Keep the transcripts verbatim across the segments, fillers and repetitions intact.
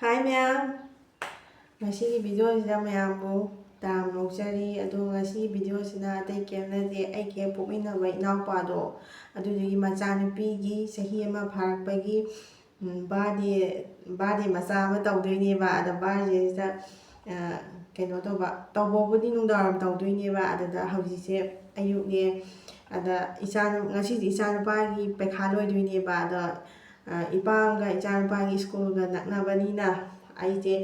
ꯍꯥꯏ ꯃꯌꯥꯝ, ꯉꯁꯤꯒꯤ ꯚꯤꯗꯤꯑꯣꯁꯤꯗ ꯃꯌꯥꯝꯕꯨ ꯇꯔꯥꯝꯅ ꯑꯣꯛꯆꯔꯤ꯫ ꯑꯗꯣ ꯉꯁꯤꯒꯤ ꯚꯤꯗꯤꯑꯣꯁꯤꯅ ꯑꯇꯩ ꯀꯩꯝ ꯅꯠꯇꯦ, ꯑꯩꯒꯤ ꯍꯦꯛ ꯄꯣꯛꯃꯤꯟꯅꯕ ꯏꯅꯥꯎꯄꯥꯗꯣ, ꯑꯗꯨꯗꯨꯒꯤ ꯃꯆꯥꯅꯨꯄꯤꯒꯤ ꯆꯍꯤ ꯑꯃ ꯐꯥꯔꯛꯄꯒꯤ, ꯎꯝ, ꯕꯥꯔꯗꯦ, ꯕꯥꯔꯗꯦ ꯃꯆꯥ ꯑꯃ ꯇꯧꯗꯣꯏꯅꯦꯕ꯫ ꯑꯗ ꯕꯥꯔꯗꯦꯁꯤꯗ, ꯑ, ꯀꯩꯅꯣ ꯇꯧꯕ, ꯇꯧꯕꯕꯨꯗꯤ ꯅꯨꯡꯗꯥꯡꯋꯥꯏꯔꯝ ꯇꯧꯗꯣꯏꯅꯦꯕ꯫ ꯑꯗꯨꯗ ꯍꯧꯖꯤꯛꯁꯦ ꯑꯌꯨꯛꯅꯦ꯫ ꯑꯗ ꯏꯆꯥꯅꯨ-, ꯉꯁꯤꯗꯤ ꯏꯆꯥꯅꯨꯄꯥꯒꯤ ꯄꯩꯈꯥ ꯂꯣꯏꯗꯣꯏꯅꯦꯕ꯫ ꯑꯗ, ꯑ, ꯏꯄꯥꯝꯒ ꯏꯆꯥꯅꯨꯄꯥꯒꯤ ꯁ꯭ꯀꯨꯜꯒ ꯅꯛꯅꯕꯅꯤꯅ ꯑꯩꯁꯦ,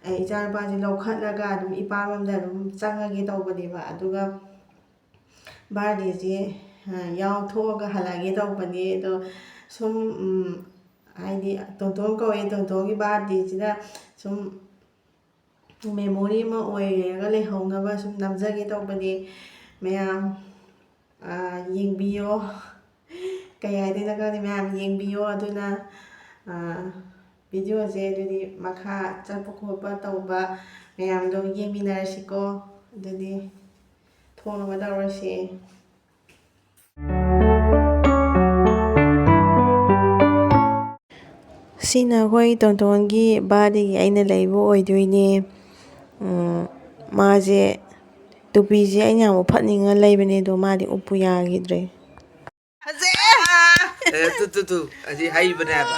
ꯑ, ꯏꯆꯥꯅꯨꯄꯥꯁꯦ ꯂꯧꯈꯠꯂꯒ ꯑꯗꯨꯝ ꯏꯄꯥꯝ ꯑꯃꯗ ꯑꯗꯨꯝ ꯆꯪꯉꯒꯦ ꯇꯧꯕꯅꯦꯕ꯫ ꯑꯗꯨꯒ ꯕꯥꯔꯗꯦꯁꯦ, ꯑ, ꯌꯥꯎꯊꯣꯛꯑꯒ ꯍꯜꯂꯛꯑꯒꯦ ꯇꯧꯕꯅꯦ꯫ ꯑꯗꯣ ꯁꯨꯝ, ꯎꯝ, ꯍꯥꯏꯗꯤ ꯇꯣꯟꯇꯣꯟ ꯀꯧꯋꯦ, ꯇꯣꯟꯇꯣꯟꯒꯤ ꯕꯥꯔꯗꯦꯁꯤꯗ ꯁꯨꯝ memory ꯑꯃ ꯑꯣꯏꯔꯒ ꯂꯩꯍꯧꯅꯕ ꯁꯨꯝ ꯅꯝꯖꯒꯦ ꯇꯧꯕꯅꯦ꯫ ꯃꯌꯥꯝ, ꯑ, ꯌꯦꯡꯕꯤꯌꯣ꯫ ꯀꯩ ꯍꯥꯏꯗꯣꯏꯅꯣ ꯈꯪꯗꯦ, ꯃꯌꯥꯝ ꯌꯦꯡꯕꯤꯌꯣ꯫ ꯑꯗꯨꯅ, ꯑ, ꯚꯤꯗꯤꯑꯣꯁꯦ ꯑꯗꯨꯗꯤ ꯃꯈꯥ ꯆꯠꯄ ꯈꯣꯠꯄ ꯇꯧꯕ ꯃꯌꯥꯝꯗꯣ ꯌꯦꯡꯃꯤꯟꯅꯔꯁꯤꯀꯣ꯫ ꯑꯗꯨꯗꯤ ꯊꯣꯡꯅꯕ ꯇꯧꯔꯁꯤ꯫ ꯁꯤꯅ ꯑꯩꯈꯣꯏ ꯇꯣꯟꯇꯣꯟꯒꯤ ꯕꯥꯔꯗꯦꯒꯤ ꯑꯩꯅ ꯂꯩꯕ ꯑꯣꯏꯗꯣꯏꯅꯦ꯫ ꯎꯝ, ꯃꯥꯁꯦ ꯇꯨꯄꯤꯁꯦ ꯑꯩꯅ ꯌꯥꯝ ꯎꯞꯍꯟꯅꯤꯡꯉ ꯂꯩꯕꯅꯦ, ꯑꯗꯣ ꯃꯥꯗꯤ ꯎꯞꯄꯨ ꯌꯥꯈꯤꯗ꯭ꯔꯦ꯫ ꯐꯖꯩ! ꯑꯦ, ꯇꯨ, ꯇꯨ, ꯇꯨ꯫ ꯑꯁꯤ ꯍꯩꯕꯅꯦ ꯍꯥꯏꯕ꯫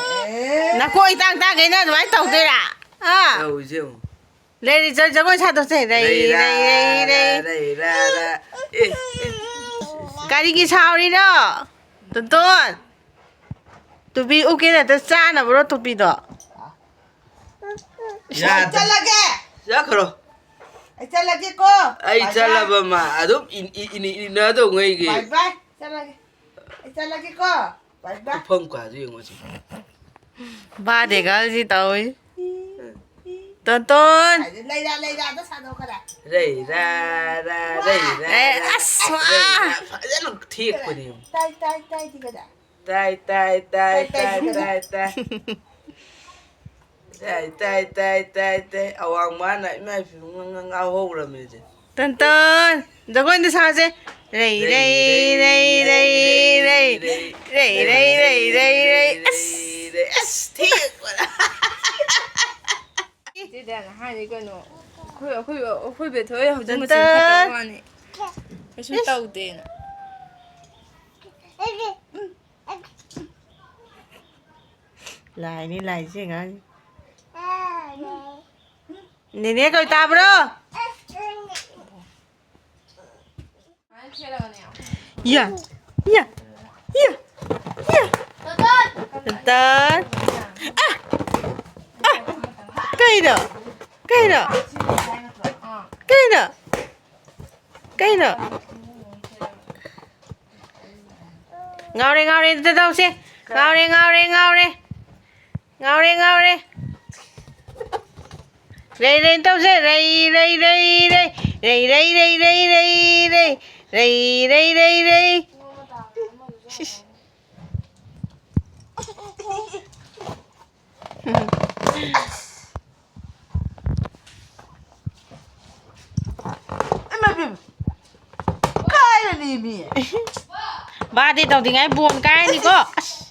ꯅꯀꯣꯛ ꯏꯇꯥꯡ ꯇꯥꯡꯈꯩꯅ ꯑꯗꯨꯃꯥꯏꯅ ꯇꯧꯗꯣꯏꯔꯥ? ꯑꯥ? ꯇꯧꯔꯤꯁꯦ ꯌꯦꯡꯉꯨ꯫ ꯂꯩꯔꯤ, ꯖ-, ꯖꯒꯣꯏ ꯁꯥꯗꯣꯛꯁꯦ꯫ ꯔꯩ, ꯔꯩ, ꯔꯩ, ꯔꯩ, ꯔꯩ, ꯔꯩ꯫ ꯔꯩ, ꯔꯥ, ꯔꯥ꯫ ꯑꯦ, ꯑꯦ꯫ ꯀꯔꯤꯒꯤ ꯁꯥꯎꯔꯤꯅꯣ? ꯇꯣꯟꯇꯣꯟ꯫ ꯇꯨꯄꯤ ꯎꯞꯀꯦ ꯅꯠꯇ ꯆꯥꯅꯕ꯭ꯔꯣ ꯇꯨꯄꯤꯗꯣ? ꯌꯥꯗꯦ꯫ ꯆꯠꯂꯒꯦ꯫ ꯆꯠꯈ꯭ꯔꯣ꯫ ꯑꯩ ꯆꯠꯂꯒꯦꯀꯣ꯫ ꯑꯩ ꯕꯥꯏ ꯕꯥꯏ꯫ ꯆꯠꯂꯕ ꯃꯥ ꯑꯗꯨꯝ ꯏꯟ-, ꯏꯟ-, ꯏꯟ-, ꯏꯟꯅꯗꯧ ꯉꯩꯒꯤ꯫ ꯕꯥꯏ ꯕꯥꯏ꯫ ꯆꯠꯂꯒꯦ꯫ ꯑꯩ ꯆꯠꯂꯒꯦꯀꯣ꯫ ꯕꯥꯏ ꯕꯥꯏ꯫ ꯎꯐꯝ ꯀꯥꯁꯦ ꯌꯦꯡꯉꯣ ꯁꯤ꯫ ꯕꯥꯔꯗꯦ ꯒꯔꯜꯁꯤ ꯇꯧꯏ꯫ ꯇꯣꯟꯇꯣꯟ꯫ ꯂꯩꯔꯥ, ꯂꯩꯔꯥꯗ ꯁꯥꯟꯅꯧ ꯈꯔ꯫ ꯂꯩꯔꯥ, ꯔꯥ, ꯂꯩꯔꯥ, ꯑꯦ, ꯔꯥ꯫ ꯑꯁ, ꯋꯥ꯫ ꯂꯩꯔꯥ ꯐꯖꯅ ꯊꯦꯛꯄꯅꯦ꯫ ꯇꯥꯏ, ꯇꯥꯏ, ꯇꯥꯏ, ꯇꯤ ꯀꯗꯥ꯫ ꯇꯥꯏ, ꯇꯥꯏ, ꯇꯥꯏ, ꯇꯥꯏ, ꯇꯥꯏ, ꯇꯥꯏ, ꯇꯥꯏ꯫ ꯇꯥꯏ, ꯇꯥꯏ, ꯇꯥꯏ, ꯇꯥꯏ, ꯇꯥꯏ꯫ ꯑꯋꯥꯡ ꯃꯥꯅ ꯏꯃꯥ ꯏꯄꯦꯝꯃ ꯉꯥ-, ꯉꯥꯎꯍꯧꯔꯝꯃꯦ ꯍꯧꯖꯤꯛ꯫ ꯇꯟꯇꯟ, ꯖꯒꯣꯏ ꯑꯝꯇ ꯁꯥꯁꯦ꯫ ꯔꯩ, ꯔꯩ, ꯔꯩ, ꯔꯩ, ꯔꯩ꯫ ꯔꯩ, ꯔꯩ, ꯔꯩ, ꯔꯩ, ꯔꯩ꯫ ꯑꯁ꯫ ꯑꯁ, ꯊꯦꯛꯄꯗ꯫ ꯁꯤꯗꯅ ꯍꯥꯏꯅꯤ ꯀꯩꯅꯣ꯫ ꯑꯩꯈꯣꯏ ꯑꯩꯈꯣꯏ ꯑꯩꯈꯣꯏ ꯕꯦꯊꯣꯏ ꯍꯧꯖꯤꯛ ꯃꯆꯤꯟ ꯈꯠꯇꯕ ꯋꯥꯅꯤ꯫ ꯀꯩꯁꯨ ꯇꯧꯗꯦꯅ꯫ ꯂꯥꯏꯅꯤ ꯂꯥꯏꯁꯦ ꯑꯉꯥꯡꯁꯦ꯫ ꯅꯦꯅꯦ ꯀꯧ ꯇꯥꯕ꯭ꯔꯣ? ꯌꯥ, ꯌꯥ, ꯌꯥ, ꯌꯥ꯫ ꯇꯟꯇꯟ꯫ ꯑ! ꯑ! ꯀꯩꯅꯣ? ꯀꯩꯅꯣ? ꯀꯩꯅꯣ? ꯀꯩꯅꯣ? ꯉꯥꯎꯔꯦ, ꯉꯥꯎꯔꯦ, ꯑꯗꯨꯗ ꯇꯧꯁꯦ꯫ ꯉꯥꯎꯔꯦ, ꯉꯥꯎꯔꯦ, ꯉꯥꯎꯔꯦ꯫ ꯉꯥꯎꯔꯦ, ꯉꯥꯎꯔꯦ꯫ ꯔꯩ, ꯔꯩ ꯇꯧꯁꯦ꯫ ꯔꯩ, ꯔꯩ, ꯔꯩ, ꯔꯩ꯫ ꯔꯩ, ꯔꯩ, ꯔꯩ, ꯔꯩ, ꯔꯩ, ꯔꯩ꯫ ꯔꯩ, ꯔꯩ, ꯔꯩ, ꯔꯩ꯫ ꯁꯤꯁ꯫ ꯏꯃꯥ ꯏꯕꯦꯝꯃ꯫ ꯀꯥꯏꯔꯅꯤ ꯃꯤ꯫ ꯕꯥꯔꯗꯦ ꯇꯧꯗ꯭ꯔꯤꯉꯩ ꯕꯣꯝ ꯀꯥꯏꯔꯅꯤꯀꯣ꯫ ꯑꯁ꯫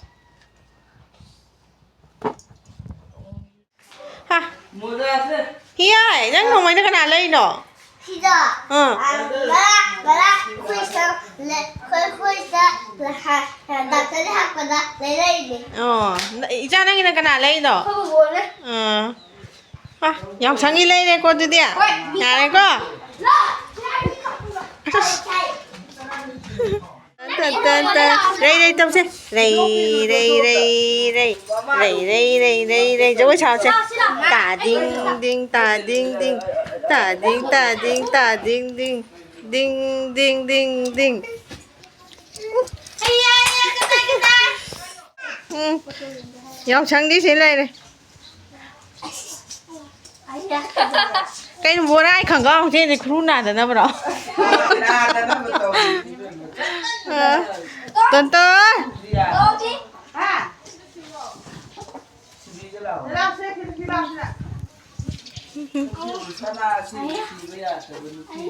ꯍꯥ꯫ ꯃꯣꯖꯥꯁꯦ꯫ ꯍꯤꯌꯥꯏ, ꯅꯪ ꯅꯣꯡꯃꯩꯗ ꯀꯅꯥ ꯂꯩꯅꯣ? ꯁꯤꯗ꯫ ꯑꯥ꯫ ꯑ, ꯉꯔꯥꯡ, ꯉꯔꯥꯡ ꯑꯩꯈꯣꯏ ꯁꯤꯗ ꯂꯩ-, ꯑꯩꯈꯣꯏ, ꯑꯩꯈꯣꯏ ꯁꯤꯗ ꯂꯩ-, ꯍꯥ-, ꯍꯥ-, ꯗꯥꯛꯇꯔꯗ ꯍꯥꯞꯄꯗ ꯂꯩꯔꯛꯏꯅꯦ꯫ ꯑꯣ, ꯅ-, ꯏꯆꯥ, ꯅꯪꯒꯤꯅ ꯀꯅꯥ ꯂꯩꯅꯣ? ꯑꯩꯈꯣꯏ ꯕꯣꯕꯣꯅ꯫ ꯑꯥ꯫ ꯑ, ꯌꯥꯎꯁꯪꯒꯤ ꯂꯩꯔꯦꯀꯣ ꯑꯗꯨꯗꯤ? ꯍꯣꯏ꯫ ꯌꯥꯔꯦꯀꯣ? ꯂꯥꯛ, ꯂꯥꯛ, ꯂꯥꯛ, ꯂꯥꯛ꯫ ꯑꯁ꯫ ꯇꯟ, ꯇꯟ, ꯇꯟ, ꯇꯟ꯫ ꯔꯩ, ꯔꯩ ꯇꯧꯁꯦ꯫ ꯔꯩ, ꯔꯩ, ꯔꯩ, ꯔꯩ꯫ ꯔꯩ, ꯔꯩ, ꯔꯩ, ꯔꯩ, ꯔꯩ꯫ ꯖꯒꯣꯏ ꯁꯥꯁꯦ꯫ ꯇꯥ ꯗꯤꯡ ꯗꯤꯡ, ꯇꯥ ꯗꯤꯡ ꯗꯤꯡ꯫ ꯇꯥ ꯗꯤꯡ, ꯇꯥ ꯗꯤꯡ, ꯇꯥ ꯗꯤꯡ ꯗꯤꯡ꯫ ꯗꯤꯡ, ꯗꯤꯡ, ꯗꯤꯡ, ꯗꯤꯡ꯫ ꯎꯝ꯫ ꯌꯥꯎꯁꯪꯗꯤ ꯁꯤ ꯂꯩꯔꯦ꯫ ꯀꯩꯅꯣ ꯕꯣꯔꯥꯏ ꯈꯪꯒꯥꯎ ꯁꯦꯠꯂꯤ ꯈꯨꯔꯨ ꯅꯥꯗꯅꯕꯔꯣ? ꯅꯥꯗꯅꯕ ꯇꯧꯔꯤꯅꯤ ꯏꯕꯦꯝꯃ꯫ ꯑ, ꯇꯣꯟꯇꯣꯟ! ꯁꯤꯕꯤꯒ ꯂꯥꯎ꯫ ꯁꯅꯥ ꯁꯤ ꯁꯤꯕ ꯌꯥꯗꯕ ꯅꯨꯄꯤ꯫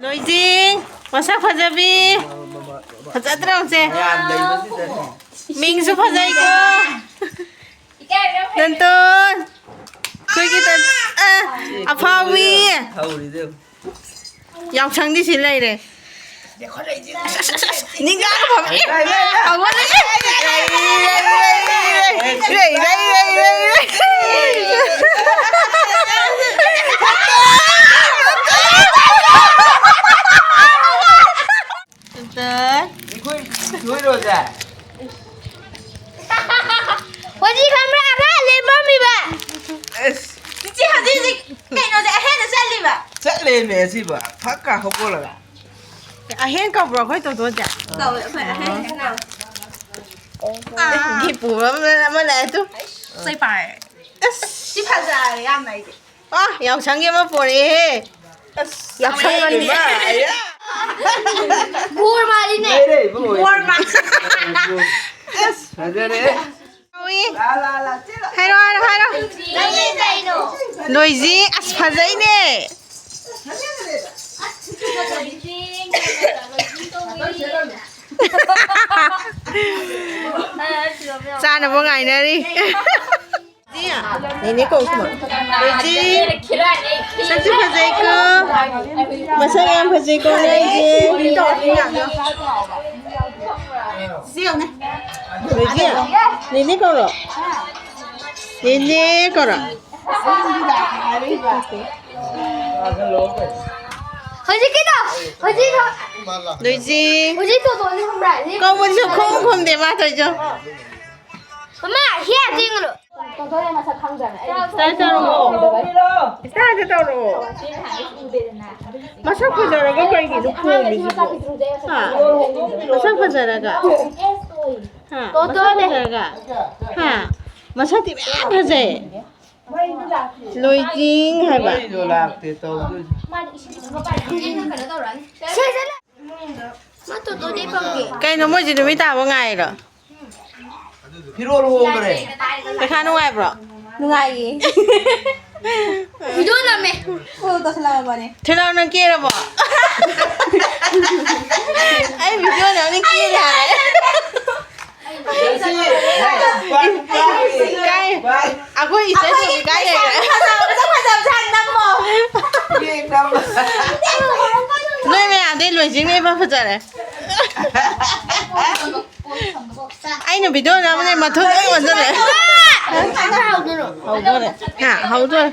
ꯂꯣꯏꯖꯤꯡ, ꯃꯁꯛ ꯐꯖꯕꯤ꯫ ꯐꯖꯗ꯭ꯔꯣ ꯁꯦ? ꯃꯌꯥꯝ ꯂꯩꯕꯁꯤꯗꯅꯦ꯫ ꯃꯤꯡꯁꯨ ꯐꯖꯩꯀꯣ꯫ ꯇꯟꯇꯣꯟ꯫ ꯑꯩꯈꯣꯏꯒꯤ ꯇꯟ-, ꯑ, ꯑꯐꯥꯎꯕꯤ꯫ ꯍꯧꯔꯤꯗꯨ꯫ ꯌꯥꯎꯁꯪꯗꯤ ꯁꯤ ꯂꯩꯔꯦ꯫ ꯅꯤꯡꯒꯥꯒ ꯐꯝꯃꯦ꯫ ꯂꯩ, ꯂꯩ, ꯂꯩ, ꯂꯩ, ꯂꯩ꯫ ꯍꯧꯒꯠꯂꯛꯑꯦ꯫ ꯂꯩ, ꯂꯩ, ꯂꯩ, ꯂꯩ, ꯂꯩ꯫ ꯇꯟꯇꯣꯟ꯫ ꯑꯩꯈꯣꯏ ꯂꯣꯏꯔꯣꯁꯦ꯫ ꯍꯧꯖꯤꯛ ꯈꯪꯕ꯭ꯔꯥ? ꯑꯉꯥꯡ ꯂꯦꯞꯄꯝꯃꯤꯕ꯫ ꯑꯁ꯫ ꯏꯆꯦ ꯍꯧꯖꯤꯛ ꯍꯧꯖꯤꯛ ꯀꯩꯅꯣꯁꯦ ꯑꯍꯦꯟꯗ ꯆꯠꯂꯤꯕ꯫ ꯆꯠꯂꯦꯃꯦ ꯑꯁꯤꯕ꯫ ꯐꯛꯀ ꯍꯧꯒꯠꯂꯒ꯫ ꯑꯍꯦꯟ ꯀꯧꯕ꯭ꯔꯣ ꯑꯩꯈꯣꯏ ꯇꯣꯇꯣꯁꯦ? ꯀꯧꯋꯦ ꯑꯩꯈꯣꯏ ꯑꯍꯦꯟ ꯀꯧꯋꯦ꯫ ꯑꯦ, ꯒꯤ ꯄꯨꯕ ꯑꯃ, ꯑꯃ ꯂꯥꯛꯑꯦ ꯇꯨ꯫ ꯆꯩ ꯄꯥꯏ꯫ ꯑꯁ꯫ ꯁꯤ ꯐꯖꯔꯦ ꯌꯥꯝꯅ ꯑꯩꯗꯤ꯫ ꯑ, ꯌꯥꯎꯁꯪꯒꯤ ꯑꯃ ꯄꯣꯔꯛꯑꯦꯍꯦ꯫ ꯑꯁ, ꯌꯥꯎꯁꯪ ꯑꯃꯅꯤ꯫ ꯏꯃꯥ, ꯑꯌꯥ꯫ ꯕꯣꯔ ꯃꯥꯜꯂꯤꯅꯦ꯫ ꯂꯩꯔꯦ, ꯏꯕꯨꯡꯉꯣ꯫ ꯕꯣꯔ ꯃꯥꯜꯂꯤ꯫ ꯑꯁ, ꯐꯖꯔꯦ꯫ ꯂꯥ, ꯂꯥ, ꯂꯥ, ꯆꯦꯜꯂꯣ꯫ ꯍꯥꯏꯔꯣ, ꯍꯥꯏꯔꯣ, ꯍꯥꯏꯔꯣ꯫ ꯅꯪ ꯌꯦꯡ ꯀꯩꯅꯣ? ꯂꯣꯏꯖꯤ, ꯑꯁ, ꯐꯖꯩꯅꯦ꯫ ꯆꯥꯅꯕ ꯉꯥꯏꯅꯔꯤ꯫ ꯅꯦꯅꯦ ꯀꯧ ꯁꯨꯃꯥ꯫ ꯔꯣꯖꯤ, ꯁꯛꯁꯨ ꯐꯖꯩꯀꯣ꯫ ꯃꯁꯛ ꯌꯥꯝ ꯐꯖꯩꯀꯣ ꯅꯣꯏꯁꯦ꯫ ꯔꯣꯖꯤ, ꯅꯦꯅꯦ ꯀꯧꯔꯣ꯫ ꯅꯦꯅꯦ ꯀꯧꯔꯣ꯫ ꯍꯧꯖꯤꯛꯀꯤꯗꯣ, ꯍꯧꯖꯤꯛ ꯂꯣꯏꯖꯤ꯫ ꯍꯧꯖꯤꯛ ꯇꯣꯇꯣꯅꯤ ꯈꯪꯕ꯭ꯔꯥ? ꯀꯧꯕꯗꯤ ꯁꯨꯝ ꯈꯨꯝ ꯈꯨꯝꯗꯦ ꯃꯥ ꯇꯧꯔꯤꯁꯦ꯫ ꯃꯃꯥ, ꯍꯤ ꯌꯥꯝ ꯊꯦꯡꯉꯨꯔꯣ꯫ ꯇꯣꯇꯣ ꯃꯁꯛ ꯈꯪꯗ꯭ꯔꯕꯅꯦ꯫ ꯑꯩ ꯏꯁꯇꯥꯏꯜ ꯇꯧꯔꯛꯑꯣ꯫ ꯏꯁꯇꯥꯏꯜꯗ ꯇꯧꯔꯛꯑꯣ꯫ ꯃꯁꯛ ꯐꯖꯔꯒ ꯀꯩꯒꯤꯅꯣ ꯈꯣꯝꯃꯤꯁꯤꯕꯣ? ꯍꯥ? ꯃꯁꯛ ꯐꯖꯔꯒ? ꯍꯥ? ꯃꯁꯛ ꯐꯖꯔꯒ? ꯍꯥ? ꯃꯁꯛꯇꯤ ꯃꯌꯥꯝ ꯐꯖꯩ꯫ ꯂꯣꯏꯖꯤꯡ ꯍꯥꯏꯕ꯫ ꯃꯩꯗꯣ ꯂꯥꯛꯇꯦ ꯇꯧꯗꯣꯏꯁꯦ꯫ ꯀꯩꯅꯣ ꯃꯣꯏꯁꯦ ꯅꯨꯃꯤꯠ ꯇꯥꯕ ꯉꯥꯏꯔꯣ? ꯐꯤꯔꯣꯜ ꯍꯣꯡꯈ꯭ꯔꯦ꯫ ꯄꯩꯈꯥ ꯅꯨꯡꯉꯥꯏꯕ꯭ꯔꯣ? ꯅꯨꯡꯉꯥꯏꯌꯦ꯫ ꯚꯤꯗꯤꯑꯣ ꯅꯝꯃꯦ꯫ ꯀꯣꯜ ꯇꯧꯁꯜꯂꯛꯑꯕꯅꯦ꯫ ꯊꯣꯏꯅꯥꯎ ꯅꯪ ꯀꯦꯔꯕꯣ? ꯑꯩ ꯚꯤꯗꯤꯑꯣ ꯅꯝꯅꯤ ꯀꯦꯔꯦ ꯍꯥꯏ꯫ ꯑꯩꯈꯣꯏ ꯏꯆꯟ ꯁꯨꯕꯤ ꯀꯥꯏ ꯂꯩꯔꯦ? ꯐꯖꯕꯁꯦ ꯐꯖꯕꯁꯦ ꯍꯥꯟꯅ ꯅꯝꯃꯣ꯫ ꯅꯣꯏ ꯃꯌꯥꯝꯗꯩ ꯂꯣꯏꯖꯤꯡꯅ ꯏꯐ ꯐꯖꯔꯦ꯫ ꯑꯩꯅ ꯚꯤꯗꯤꯑꯣ ꯅꯝꯕꯅꯦ ꯃꯊꯨꯟ ꯂꯣꯏ ꯑꯣꯟꯁꯤꯜꯂꯦ꯫ ꯍꯧꯗꯣꯔꯦ꯫ ꯍꯥ, ꯍꯧꯗꯣꯔꯦ꯫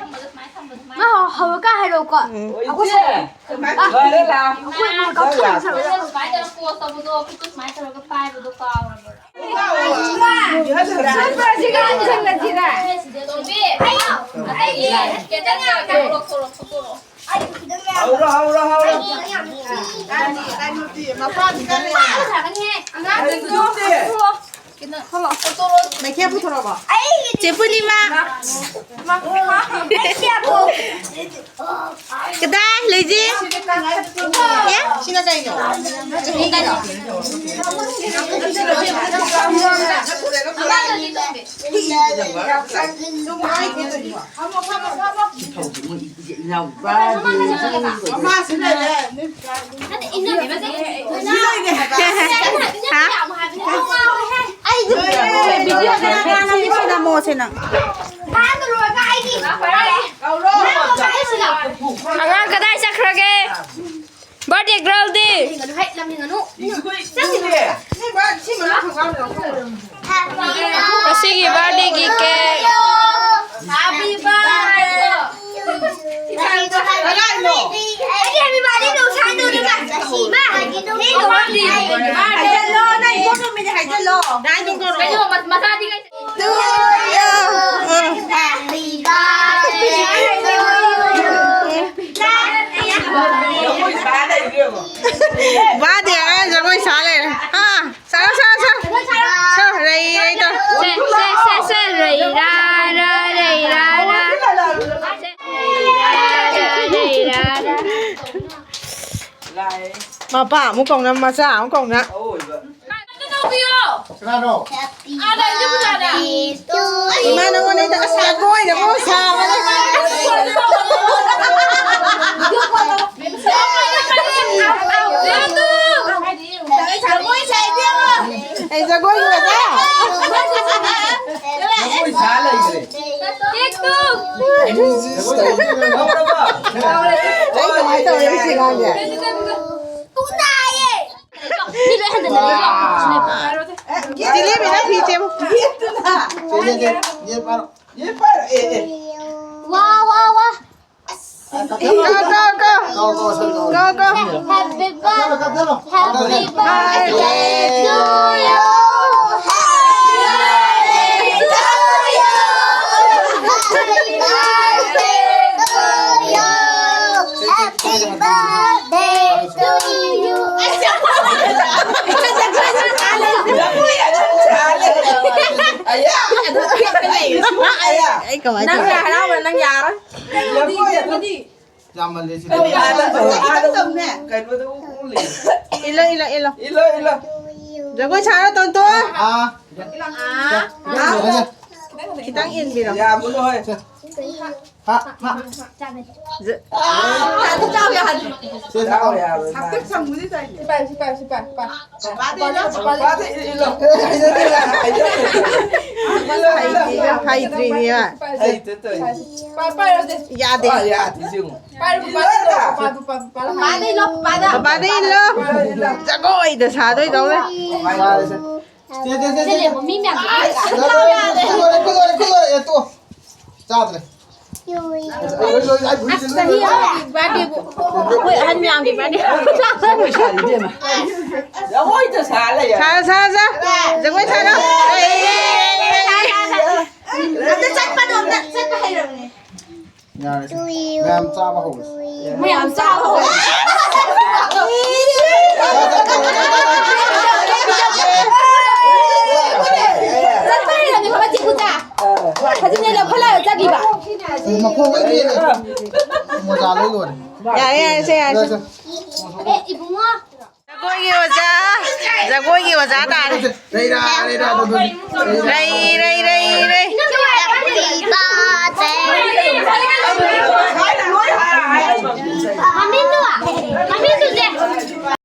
ꯃꯥ ꯍꯧꯔꯀꯥꯟ ꯍꯥꯏꯔꯛꯑꯣꯀꯣ꯫ ꯎꯝ꯫ ꯑꯩꯈꯣꯏ ꯁꯥꯎ-, ꯑꯩꯈꯣꯏ ꯃꯥ ꯀꯥꯎꯊꯣꯛꯑꯦ ꯁꯥꯎꯔꯦ꯫ ꯁꯨꯃꯥꯏꯅ ꯇꯧꯔꯒ ꯄꯣꯁ ꯇꯧꯕꯗꯣ, ꯈꯨꯠꯇꯨ ꯁꯨꯃꯥꯏꯅ ꯇꯧꯔꯒ ꯄꯥꯏꯕꯗꯣ ꯀꯥꯎꯔꯕ꯭ꯔꯥ? ꯁꯤꯒ ꯁꯤꯒ ꯁꯤꯒ꯫ ꯇꯣꯝꯕꯤ, ꯑꯇꯩꯗꯤ ꯀꯦꯟꯗꯜ ꯀꯩꯀꯥ ꯂꯧꯊꯣꯔꯛꯑꯣ, ꯂꯧꯊꯣꯔꯛꯑꯣ꯫ ꯍꯧꯔꯣ, ꯍꯧꯔꯣ, ꯍꯧꯔꯣ꯫ ꯀꯩꯅꯣꯗꯤ, ꯃꯄꯥꯗꯤ ꯀꯔꯤ? ꯑꯉꯥꯡꯁꯤꯡꯗꯣ꯫ ꯃꯩꯈꯦꯠ ꯄꯨꯊꯣꯔꯛꯑꯕꯣ? ꯆꯦ ꯄꯨꯔꯅꯤꯃꯥ꯫ ꯀꯗꯥꯏ ꯂꯩꯖꯤ? ꯑꯦ? ꯁꯤꯅ ꯀꯩꯅꯣ? ꯆꯍꯤꯒꯤꯔꯣ? ꯃꯃꯥꯁꯤꯅꯅꯦ, ꯅꯠꯇꯦ, ꯏꯟꯅꯕꯤꯕꯁꯦ꯫ ꯍꯥ? ꯑꯩꯁꯨ ꯚꯤꯗꯤꯑꯣꯗ ꯉꯥꯡꯉꯝꯃꯤ ꯁꯤꯅ ꯃꯣꯁꯦ ꯅꯪ꯫ ꯀꯧꯔꯣ꯫ ꯑꯉꯥꯡ ꯀꯗꯥꯏ ꯆꯠꯈ꯭ꯔꯒꯦ? ꯕꯥꯔꯗꯦ ꯒꯔꯜꯗꯤ? ꯍꯩ, ꯂꯝ ꯍꯦꯟꯒꯅꯨ꯫ ꯁꯤ ꯃꯅꯨꯡ ꯊꯣꯡꯒꯥꯟꯗ ꯂꯧꯊꯣꯛꯈ꯭ꯔꯣ꯫ ꯉꯁꯤꯒꯤ ꯕꯥꯔꯗꯦꯒꯤ cake. Happy birthday to you. ꯑꯩꯗꯤ happy birthday ꯇꯧ ꯁꯥꯏ ꯇꯧꯗꯅ꯫ ꯃꯥ ꯍꯥꯏꯒꯦ ꯇꯧꯕ꯫ ꯍꯥꯏꯖꯜꯂꯣ, ꯅꯪ ꯏꯕꯣꯛ ꯇꯣꯝꯕꯤꯅꯦ ꯍꯥꯏꯖꯜꯂꯣ꯫ ꯀꯩꯅꯣ, ꯃꯁꯥꯗꯤ ꯀꯩ- To you. Happy birthday to you. ꯕꯥꯔꯗꯦ ꯑꯉꯥꯡ ꯖꯒꯣꯏ ꯁꯥ ꯂꯩꯔꯦ꯫ ꯑꯥ, ꯁꯥꯔꯣ, ꯁꯥꯔꯣ, ꯁꯥꯔꯣ꯫ ꯁꯥꯔꯣ, ꯔꯩ, ꯔꯩ ꯇꯧ꯫ ꯁꯦ, ꯁꯦ, ꯁꯦ, ꯁꯦ, ꯔꯩ, ꯔꯥ, ꯔꯥ, ꯔꯩ, ꯔꯥ, ꯔꯥ꯫ ꯁꯦ, ꯔꯩ, ꯔꯥ, ꯔꯥ, ꯔꯩ, ꯔꯥ, ꯔꯥ꯫ ꯃꯄꯥ ꯑꯃꯨꯛ ꯀꯧꯅ, ꯃꯆꯥ ꯑꯃꯨꯛ ꯀꯧꯅ꯫ ꯀꯅꯥꯅꯣ? Happy birthday to you. ꯏꯃꯥ, ꯅꯉꯣꯟꯗ ꯍꯦꯛꯇ ꯑꯁ ꯖꯒꯣꯏꯗ ꯀꯣ ꯁꯥꯕꯅꯦ꯫ ꯖꯒꯣꯏ ꯁꯥꯏ ꯏꯕꯦꯝꯃ꯫ ꯑꯩ ꯖꯒꯣꯏꯒꯤ ꯑꯣꯖꯥ꯫ ꯂꯩꯈ꯭ꯔꯦ꯫ ꯀꯦꯛꯇꯨ꯫ ꯑꯩ ꯀꯃꯥꯏꯅ ꯇꯧꯔꯦ ꯁꯤ ꯑꯉꯥꯡꯁꯦ? ꯀꯩꯅꯣ, ꯀꯩꯅꯣ, ꯀꯩꯅꯣ꯫ ꯄꯨꯡ ꯇꯥꯏꯌꯦ꯫ ꯃꯤ ꯂꯣꯏ ꯍꯟꯖꯟꯅꯔꯦ꯫ ꯖꯤꯂꯦꯕꯤꯅ ꯐꯤ ꯁꯦꯝꯃꯨ꯫ ꯌꯦ, ꯌꯦ, ꯌꯦ ꯄꯥꯏꯔꯣ꯫ ꯌꯦ ꯄꯥꯏꯔꯣ꯫ ꯑꯦ, ꯑꯦ꯫ ꯋꯥ, ꯋꯥ, ꯋꯥ꯫ Go, go, go. Go, go. Happy birthday, happy birthday to you. Happy birthday to you. Happy birthday to you. Happy birthday to you. ꯑꯌꯥ! ꯑꯌꯥ! ꯑꯩ ꯀꯃꯥꯏꯅ ꯅꯪ ꯇꯧꯔꯦ? ꯍꯔꯥꯎꯕ ꯅꯪ ꯌꯥꯔꯣꯏ꯫ ꯌꯥꯝ ꯀꯣꯏ, ꯌꯥꯝ ꯀꯣꯏ꯫ ꯌꯥꯝꯃꯜꯂꯦ ꯁꯤꯗꯤ꯫ ꯀꯩꯅꯣꯗ ꯎ-, ꯎ ꯂꯩ꯫ ꯏꯜꯂꯣ, ꯏꯜꯂꯣ, ꯏꯜꯂꯣ꯫ ꯏꯜꯂꯣ, ꯏꯜꯂꯣ꯫ ꯖꯒꯣꯏ ꯁꯥꯔꯣ, ꯇꯣꯟꯇꯣꯟ꯫ ꯑꯥ꯫ ꯑꯥ꯫ ꯈꯤꯇꯪ ꯏꯟꯕꯤꯔꯣ꯫ ꯌꯥꯝꯃꯨꯅꯨ ꯍꯣꯏ꯫ ꯍꯥ, ꯍꯥ꯫ ꯖ-, ꯑꯥ, ꯑꯗꯨ ꯆꯥꯎ ꯌꯥꯗꯦ꯫ ꯁꯦ, ꯆꯥꯎ ꯌꯥꯔꯣꯏ, ꯃꯥ꯫ ꯁꯤ ꯄꯥꯏ, ꯁꯤ ꯄꯥꯏ, ꯁꯤ ꯄꯥꯏ, ꯁꯤ ꯄꯥꯏ꯫ ꯄꯥꯗꯦ, ꯄꯥꯗꯦ, ꯏꯜꯂꯣ꯫ ꯍꯩꯖꯗꯦ, ꯍꯩꯖꯗꯦ꯫ ꯍꯩꯇ꯭ꯔꯤꯅꯦ꯫ ꯍꯩꯇꯦ, ꯇꯧꯏ꯫ ꯄꯥꯏ, ꯄꯥꯏꯔꯣ, ꯁꯦ꯫ ꯌꯥꯗꯦ꯫ ꯑꯥ, ꯌꯥꯗꯦ, ꯁꯤ ꯌꯦꯡꯉꯨ꯫ ꯄꯥꯏꯔꯣ, ꯄꯥꯏꯔꯣ, ꯄꯥꯏꯔꯣ, ꯄꯥꯏꯔꯣ꯫ ꯄꯥꯗ ꯏꯜꯂꯣ, ꯄꯥꯗ꯫ ꯄꯥꯗ ꯏꯜꯂꯣ꯫ ꯏꯜꯂꯣ, ꯏꯜꯂꯣ꯫ ꯖꯒꯣꯏꯗ ꯁꯥꯗꯣꯏ ꯇꯧꯔꯦ꯫ ꯄꯥꯏꯔꯣ, ꯁꯦ꯫ ꯁꯦ, ꯁꯦ, ꯁꯦ, ꯁꯦ꯫ ꯁꯤꯅꯦ, ꯃꯤ ꯃꯌꯥꯝ ꯑꯁ, ꯌꯥꯗꯦ, ꯀꯨꯏꯗꯣꯔꯦ, ꯀꯨꯏꯗꯣꯔꯦ, ꯀꯨꯏꯗꯣꯔꯦ, ꯇꯣꯛꯑꯣ꯫ ꯆꯥꯗ꯭ꯔꯦ꯫ ꯂꯣꯏ, ꯂꯣꯏ, ꯂꯣꯏ, ꯂꯣꯏ, ꯂꯣꯏ, ꯂꯣꯏ꯫ ꯑꯁ, ꯆꯍꯤ ꯑꯃꯒꯤ ꯕꯥꯔꯗꯦꯕꯨ ꯑꯩꯈꯣꯏ ꯑꯍꯟ ꯃꯌꯥꯝꯒꯤ ꯕꯥꯔꯗꯦ꯫ ꯖꯒꯣꯏꯗ ꯁꯥ ꯂꯩ꯫ ꯁꯥꯔꯣ, ꯁꯥꯔꯣ, ꯁꯥꯔꯣ꯫ ꯖꯒꯣꯏ ꯁꯥꯔꯣ꯫ ꯑꯝꯇ ꯆꯠꯄꯗꯣ ꯑꯝꯇ ꯆꯠꯄ ꯍꯩꯔꯕꯅꯦ꯫ ꯌꯥꯔꯦ, ꯁꯦ꯫ ꯃꯌꯥꯝ ꯆꯥꯕ ꯍꯧꯔꯁꯤ꯫ ꯃꯌꯥꯝ ꯆꯥꯕ ꯍꯧꯔꯦ꯫ ꯆꯠꯄ ꯍꯩꯔꯕꯅꯦ ꯈꯪꯕ, ꯆꯤꯡ ꯃꯆꯥ꯫ ꯈꯖꯤꯛꯅꯦ ꯂꯧꯈꯠꯂꯒ ꯆꯠꯈꯤꯕ꯫ ꯃꯈꯣꯡ ꯂꯣꯏ ꯂꯦꯡꯉꯦ꯫ ꯃꯣꯖꯥ ꯂꯣꯏ ꯂꯣꯏꯔꯦ꯫ ꯌꯥꯔꯦ, ꯌꯥꯔꯦ, ꯁꯦ, ꯌꯥꯔꯦ, ꯁꯦ꯫ ꯂꯣꯏ, ꯂꯣꯏ꯫ ꯑꯦ, ꯏꯕꯨꯡꯉꯣ꯫ ꯖꯒꯣꯏꯒꯤ ꯑꯣꯖꯥ, ꯖꯒꯣꯏꯒꯤ ꯑꯣꯖꯥ ꯇꯥꯔꯦ꯫ ꯔꯩꯔꯥ, ꯔꯩꯔꯥ, ꯔꯩ, ꯔꯩ, ꯔꯩ꯫